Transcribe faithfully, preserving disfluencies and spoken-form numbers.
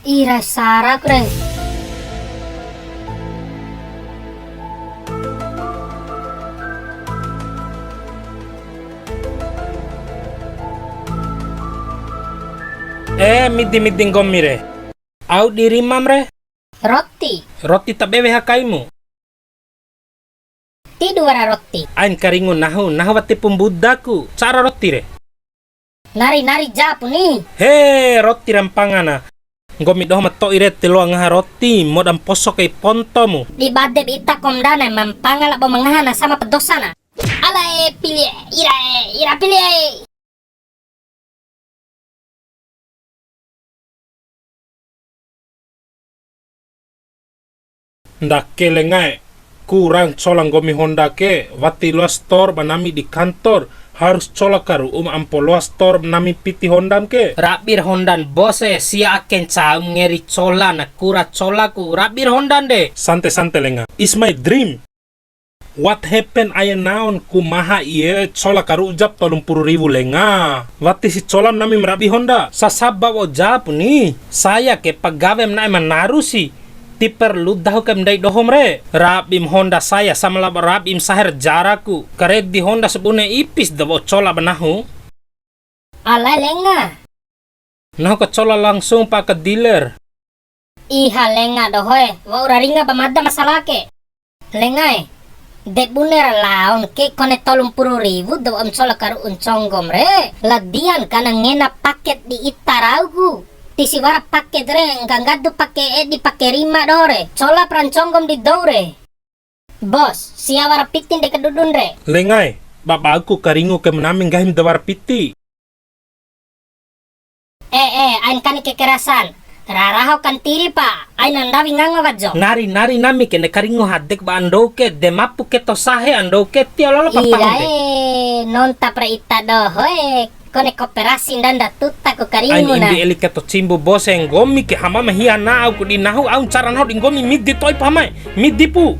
Ira saraku re. Eh, midi-midi nggomi re. Au di rimam re? Roti. Roti tabe weha kaimu? Tidu wara roti. Ain karingu nahu, nahu watipu mbudaku. Cara roti re. Nari, nari japu ni. He, roti ra mpangana. Nggomi doho ma to'i re, ti loa ngaha roti, moda mposo kai pontomu. Di bade ba ita komdana, ma mpanga labo ma ngaha na sama pedosana. Alae, pili e, ira e, ira pili e. Ndake lengae, kurang cola nggomi honda ke, wati loa stor ba nami di kantor, harus cola karu'um ampo loa stor ba nami piti hondam ke. Rabir hondan bose, sia ake ncaum ngeri cola na kura colaku, rabir hondan de. Sante, sante lenga. Is my dream. What happened, aia naon ku maha ie cola karu'u jap tolu mpuru riwu lenga. Wati si colam nami ma rabi honda. Sasaba wo jap ni. Saya ke pagawe ma na'e ma naru si. Ti perlu dahu ke ma ndai dohom re. Rabim honda saya sama labo rabim saher jaraku. Karedi honda sabune ipis da wo cola ba nahu. Alae lenga. Nahu ka cola langsung pa aka dealer. Iha lenga dohoe, wa'ura ringa ba mada masalah ke. Lengae, de bune ra laon ke kone tolu mpuru riwu da wa'um cola karu'u nconggom re. Ladian kana ngena paket di ita rauku. Tisi wara paket re, ngganggadu pake edi pake rima doho re. Cola pra nconggom di dou re. Bos, sia wara pitin de kadudun re. Lengae, babauku karingu ke ma nami nggahim da wara piti. Eh, eh, ain kani kekerasan. Raraho kantiri pa, ain ndawi ngango wajo. Nari, nari nami ke ne karingu hadek ba andou ke, de mapu ke to sahe andou ke, tio lolo papahu de. Irae, nonta pra ita dohoe. Kone koperasi ndanda tuta ku karingu na. Ain imbi eli ke to cimbu bose nggomi ke hama ma hia na au ku di nahu au ncara nahu di nggomi midi to'i pa hamae. Midi pu.